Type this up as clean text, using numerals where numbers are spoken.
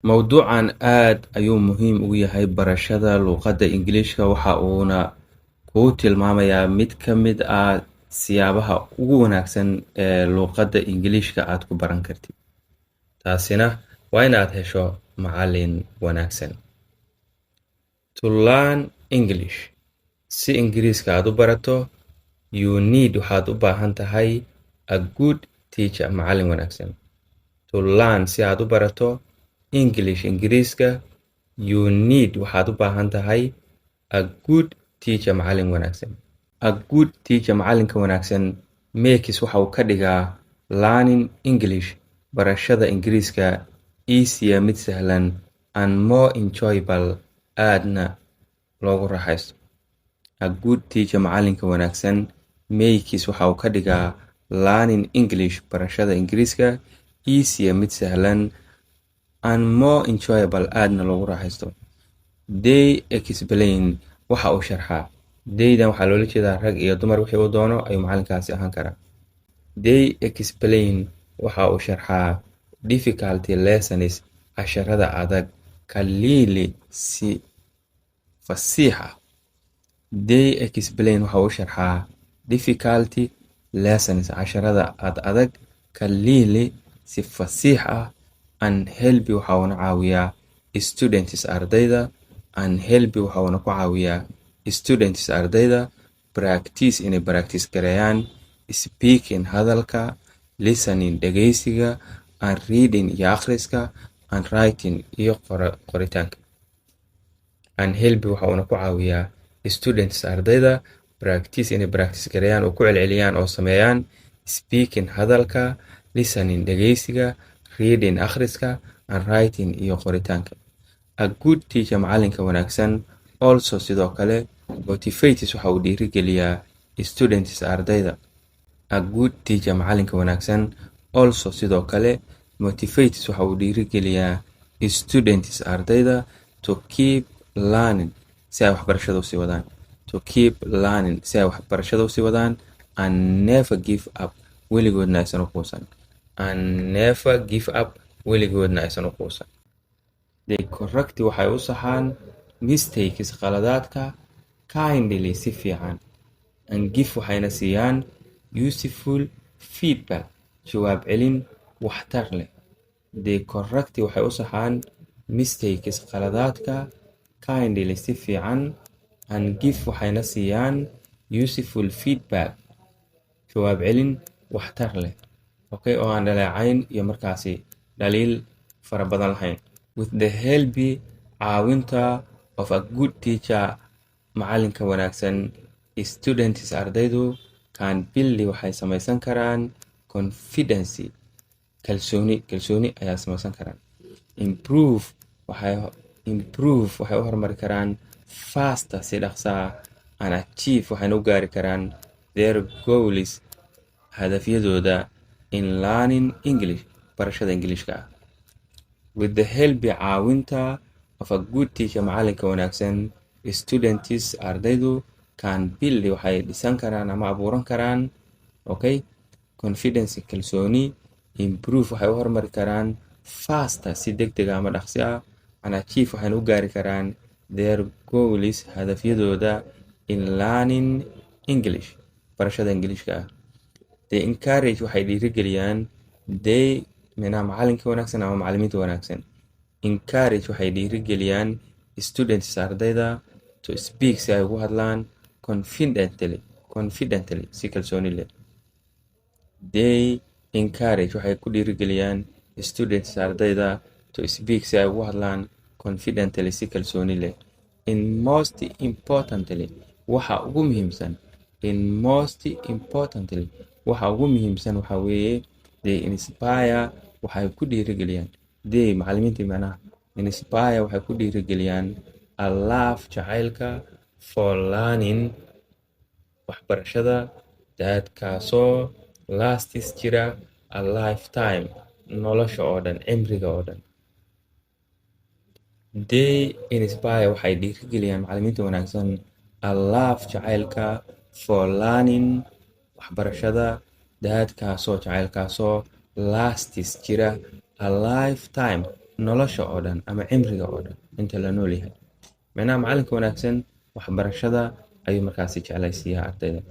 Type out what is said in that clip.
Mowduucan aad ayuu muhiim ugu yahay barashada luqadda Ingiliishka. Waxa uuna kuu tilmaamayaa mid ka mid ah siyaabaha ugu wanaagsan ee luqadda Ingiliishka aad ku baran kartid. Taasina waa inaad hesho macallin wanaagsan. To learn English, si Ingiriiska aad u barato, you need, waxaad u baahan tahay, a good teacher, macallin wanaagsan. To learn, si aad u barato, English, Ingiriiska, you need, waxaad u baahan tahay, a good teacher, macallin wanaagsan. A good teacher, macallinka wanaagsan, makes, waxa uu ka dhigaa, learning English, barashada Ingiriiska, easier, mid sahlan, and more enjoyable, aadna loogu raaxaysto. A good teacher, macallinka wanaagsan, makes, waxa uu ka dhigaa, learning English, barashada Ingiriiska, easier, mid sahlan, and more enjoyable, aadna loogu raaxaysto. They explain, waxa uu sharxaa. They-dan waxaa loola jeedaa rag iyo dumar, wixii uu doono ayuu macallinkaasi ahaan karaa. They explain, waxa uu sharxaa, difficult lessons, casharada adag, clearly, si fasiix ah. They explain, waxa uu sharxaa, difficult lessons, casharada ad adag, clearly, si fasiix ah, and help, waxa uuna caawiyaa, students, ardayda, and help, waxa uuna ku caawiyaa, students, ardayda, practice, inay practice gareeyaan, speaking, hadalka, listening, dhegeysiga, and reading, iyo akhriska, and writing, iyo qoritaanka. And help, waxa uuna ku caawiyaa, students, ardayda, practice, inay practice gareeyaan oo ku celceliyaan oo sameeyaan, speaking, hadalka, listening, dhegeysiga, reading, akhriska, and writing, iyo qoritaanka. A good teacher, macalinka wanaagsan, also, sidoo kale, motivates, waxa uu dhiirigeliyaa, students, ardayda. A good teacher, macalinka wanaagsan, also, sidoo kale, motivates, waxa uu dhiirigeliyaa, students, ardayda, to keep learning, si ay waxbarashada usii wadaan, to keep learning, si ay waxbarashada usii wadaan, and never give up, weligoodna aysan u quusan, and never give up, weligoodna aysan u quusan. They correct, waxay u saxaan, mistakes, qaladaadka, kindly, si fiican, and give, waxayna siiyaan, useful feedback, jawaab celin waxtar leh. They correct, waxay u saxaan, mistakes, qaladaadka, kindly, si fiican, and give, waxayna siiyaan, useful feedback, jawaab celin waxtar leh, okay, oo aan dhaleecayn iyo markaasi dhaliil fara badan lahayn. With the help, caawinta, of a good teacher, macalinka wanaagsan, students, ardaydu, can build, waxay samaysan karaan, confidence, kalsooni, kalsooni ayaa samaysan karaan, improve, waxay improve, waxay u horumari karaan, faster, si dhaqsaa, and achieve, waxayna u gaari karaan, their goals, hadafyadooda, in learning English, barashada Ingiliishka ah. With the help, caawinta, of a good teacher, macalinka wanaagsan, students, ardaydu, can build, waxay dhisan karaan ama abuuran karaan, okay, confidence, kalsooni, improve, waxay u horumari karaan, faster, si degdega ama dhaqsi ah, and achieve, waxayna u gaari karaan, their goals, hadafyadooda, in learning English, barashada Ingiliishka ah. They encourage, waxay dhiirigeliyaan, they micnaha macalinka wanaagsan ama macalimiinta wanaagsan, encourage, waxay dhiirigeliyaan, students, ardayda, to speak, si ay ugu hadlaan, confidently, confidently, si kalsooni leh. They encourage, waxay ku dhiirigeliyaan, students, ardayda, to speak, si ay ugu hadlaan, confidently, si kalsooni leh. In most importantly, waxa ugu muhiimsan, in most importantly, waxa ugu muhiimsan waxa weeye, they inspire, waxay ku dhiirigeliyaan, they, macalimiinta macnaha, inspire, waxay ku dhiirigeliyaan, a love, jacaylka, for learning, waxbarashada, that, kaasoo, lasts, jira, a lifetime, nolosha oo dhan, cimriga oo dhan. They inspire, waxay dhiirigeliyaan, macalimiinta wanaagsan, a love, jacaylka, for learning, waxbarashada, that, kaasoo, jacaylkaasoo, lasts, jira, a lifetime, nolosha oo dhan ama cimriga oo dhan inta la nool yahay. Micnaha, macalinka wanaagsan waxbarashada ayuu markaasi jeclaysiiyaa ardayda.